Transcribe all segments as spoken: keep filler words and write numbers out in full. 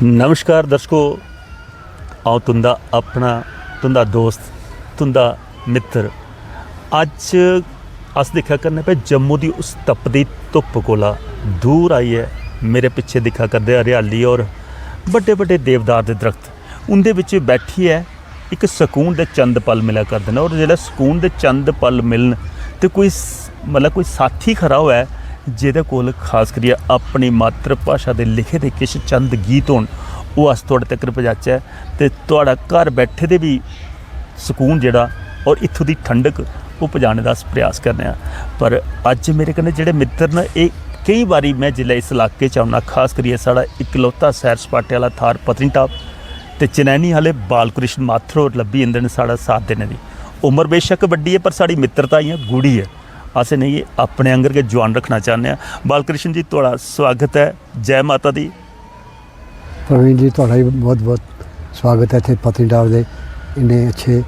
नमस्कार दर्शको, अ'ऊं तुं'दा अपना, तुं'दा दोस्त, तुं'दा मित्र। अज्ज अस दिक्खा करने पे जम्मू दी उस तपदी धुप्प कोला दूर आइयै मेरे पिच्छे दिक्खा करदे हरियाली और बड्डे बड्डे देवदार दे दरख्त, उं'दे बिच बैठियै इक सकून दे चंद पल मिला करदे न। और जेल्लै सकून दे चंद पल मिलन ते कोई स- मतलब कोई साथी खरा होऐ, जेह्दे कोल खास करियै अपनी मातृ भाशा दे लिखे दे किश चंद गीत होन, ओह् अस थुआढ़े तगर पजाचै ते थुआढ़ा घर बैठे दे बी सकून जेह्ड़ा और इत्थूं दी ठंडक, ओह् पजाने दा अस प्रयास करने आं। पर अज्ज मेरे कन्नै जेह्ड़े मित्तर न, एह् केईं बारी में जिसलै इस इलाके च औन्ना, खास करियै साढ़ा इकलौता सैर सपाटे आह्ला थाह्र पत्नीटाप ते चनैनी आह्ले बालकृष्ण माथुर होर लब्भी जंदे न साढ़ा साथ देने दी। उम्र बेशक्क बड्डी ऐ, पर साढ़ी मित्तरता इ'यां गूढ़ी ऐ। अस इ'नेंगी अपने आंगर गै जुआन रक्खना चाह्न्ने आं। बालकृष्ण जी, थुआढ़ा सुआगत ऐ। जै माता दी। प्रवीण जी, थुआढ़ा बी बहुत बहुत सुआगत ऐ इत्थै पत्नीटाप दे इन्ने अच्छे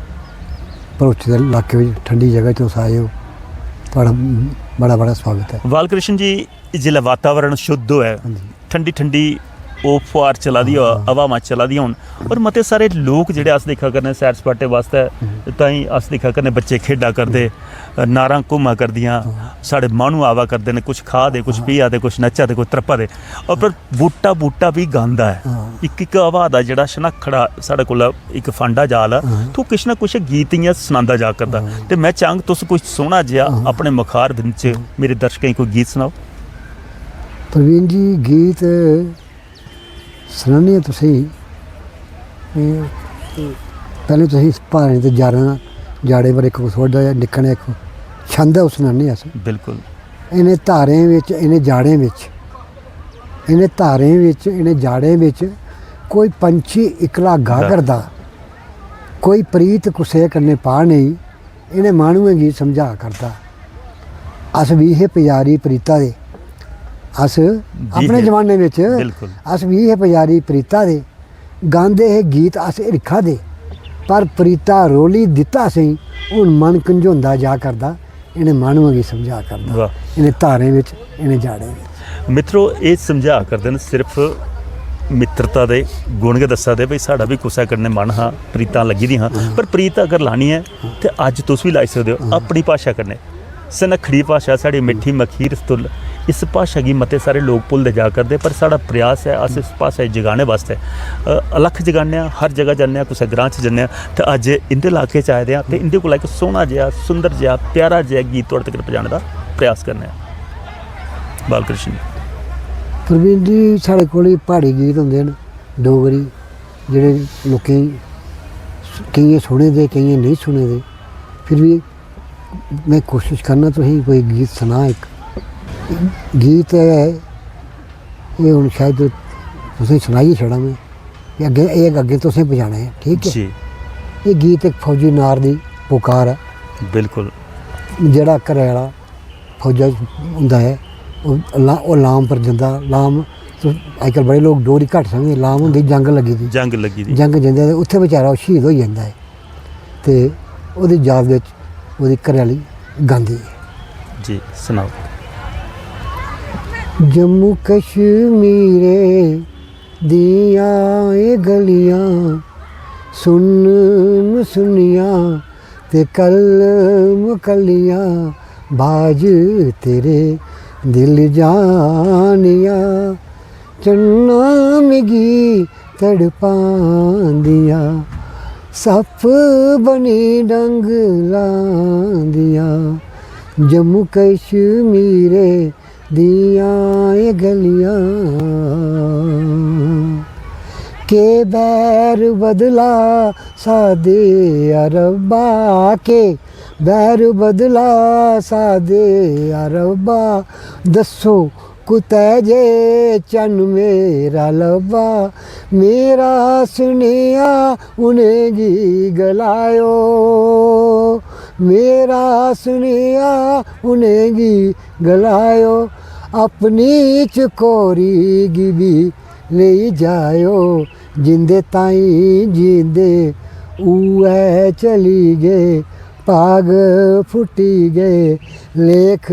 भरोचे दे इलाके बिच, ठंडी जगह च तुस आए ओ। थुआढ़ा बड़ा बड़ा सुआगत ऐ। बालकृष्ण जी, जिसलै वातावरण शुद्ध होऐ, हां जी। ठंडी ठंडी ओह् फुहार चला दी होऐ, हां। हवावां चला दियां होन, और मते सारे लोक जेह्ड़े अस दिक्खा करने सैर सपाटे बास्तै ताईं अस दिक्खा करने बच्चे खेढा करदे, नारां घुम्मा करदियां, हां। साढ़े माह्नू आवा करदे न, कुछ खा दे, कुछ पिया दे, कुछ नच्चा दे, कुछ त्रप्पा दे। और पर बूटा बूटा बी गांदा ऐ। हां। इक इक हवा दा जेह्ड़ा शनाखड़ा साढ़े कोल इक फांडा जाल ऐ, हां। तो किश ना कुछ गीत इ'यां सनांदा जा करदा। हां। ते में चाहंग तुस कुछ सोहना जेहा हां। अपने मुखार बिंद च मेरे दर्शकें गी कोई गीत सनाओ। प्रवीण जी, गीत सनाने आं तुसेंगी। एह् पैह्लें तुसेंगी प्हाड़ें ते जाड़ें दा, जाड़ें पर इक थोह्ड़ा जेहा निक्का नेहा इक छंद ऐ, ओह् सनाने आं अस। बिल्कुल। इ'नें धारें बिच, इ'नें जाड़ें बिच, इ'नें धारें बिच, इ'नें जाड़ें बिच कोई पंछी इकला गा गा। करदा, कोई प्रीत कुसै कन्नै पा नेईं, इ'नें माह्नुएं गी समझा करदा। अस बी हे पुजारी प्रीता दे, अस अपने हे। जमाने बिच बिल्कुल। अस बी हे पुजारी प्रीता दे, गांदे हे गीत अस हिरखा दे, पर प्रीता रोली दित्ता असेंगी, हून मन कंझोंदा जा करदा, इ'नें माह्नुएं गी समझा करदा, वाह। इ'नें धारें बिच, इ'नें जाड़ें बिच। मित्रो, एह् समझा करदे न सिर्फ मित्रता दे गुण गै दस्सा दे, भई साढ़ा बी कुसै कन्नै मन हा, प्रीतां लग्गी दियां हां, पर प्रीत अगर लानी ऐ ते अज्ज तुस बी लाई सकदे ओ अपनी भाशा कन्नै। सनक्खड़ी भाशा, साढ़ी मिट्ठी मखीर तुल, इस भाशा गी मते सारे लोक भुलदे जा करदे, पर साढ़ा प्रयास ऐ अस इस भाशा गी जगाने बास्तै, अ, अलख जगाने आं, हर जगह जन्ने आं, कुसै ग्रांऽ च जन्ने आं, ते अज्ज इं'दे इलाके च आए दे आं ते इं'दे कोला इक सोह्ना जेहा, सुंदर जेहा, प्यारा जेहा गीत थुआढ़े तगर पजाने दा प्रयास करने आं। बालकृष्ण जी। प्रवीण जी, साढ़े कोल एह् प्हाड़ी गीत होंदे न डोगरी, जेह्ड़े लोकें गी, केइयें सुने दे, केइयें नेईं सुने दे, फिर बी में कोशिश करना तुसेंगी कोई गीत सनां इक। गीत ऐ, एह् हून शायद तुसेंगी सनाइयै छड़ा में, कि अग्गें, एह् अग्गें तुसें पजाना ऐ, ठीक ऐ? जी। एह् गीत इक फौजी नार दी पुकार ऐ। बिल्कुल। जेह्ड़ा घरै आह्ला फौजा च होंदा ऐ, ओह् ला-, ओह् लाम पर जंदा। लाम, तुस, अजकल बड़े लोक डोगरी घट्ट समझदे, लाम होंदी जंग लग्गी दी। जंग लग्गी दी। जंग जंदे ते उत्थै बेचारा ओह् शहीद होई जंदा ऐ, ते ओह्दी याद बिच ओह्दी घरै आह्ली गांदी ऐ। जी, सनाओ। जम्मू कश्मीरे दियां एह् गलियां, सुन्न सुन्नियां ते कलम कलियां, बाज तेरे दिल जानिया, चन्ना मिगी तड़पांदिया, सप्प बनी डंग लांदिया, जम्मू कश्मीरे दियां एह् गलियां। के बैर बदला सादे अरबा, के बैर बदला सादे अरबा, दस्सो कुतै जे चन्न मेरा लब्भा। मेरा सुनेहा उ'नेंगी गलायो, मेरा सुनेहा उ'नेंगी गलायो, अपनी चकोरी गी बी लेई जायो। जिंदे ताईं जींदे उ'ऐ चली गे, भाग फुट्टी गे, लेख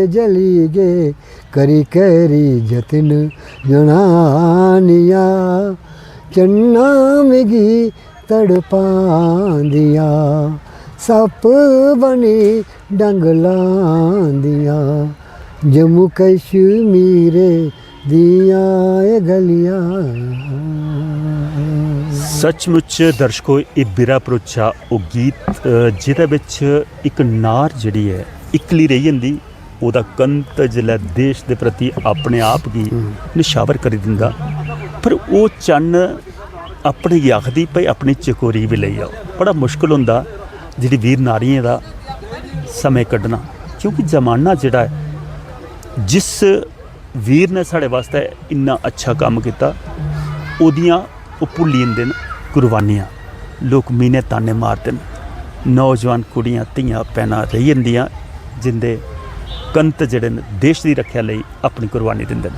जली गे, करी करी जतन जनानियां। चन्ना मिगी तड़पांदियां, सप्प बनी डंग लांदियां, जम्मू कश्मीरे दियां एह् गलियां। सचमुच दर्शको, एह् बिरा परोचा ओह् गीत, अ, जेह्दे बिच इक नार जेह्ड़ी ऐ, इक्कली रेही जंदी। ओह्दा कंत जिसलै देश दे प्रति अपने आप गी निशावर करी दिंदा, पर ओह् चन्न अपने गी आखदी, "भई, अपनी चकोरी बी लेई आओ।" बड़ा मुश्कल होंदा जेह्ड़ी वीर नारियें दा समें कड्ढना, क्योंकि जमाना जेह्ड़ा ऐ, जिस वीर ने साढ़े वास्तै इन्ना अच्छा कम्म कीता, ओह्दियां ओह् भुल्ली जंदे न कुर्बानियां। लोक मीने ताने मारदे न। नौजवान कुड़ियां, धियां, भैनां रेही जंदियां, जिंदे कंत जेह्ड़े न, देश दी रक्खेआ लेई अपनी कुर्बानी दिंदे न।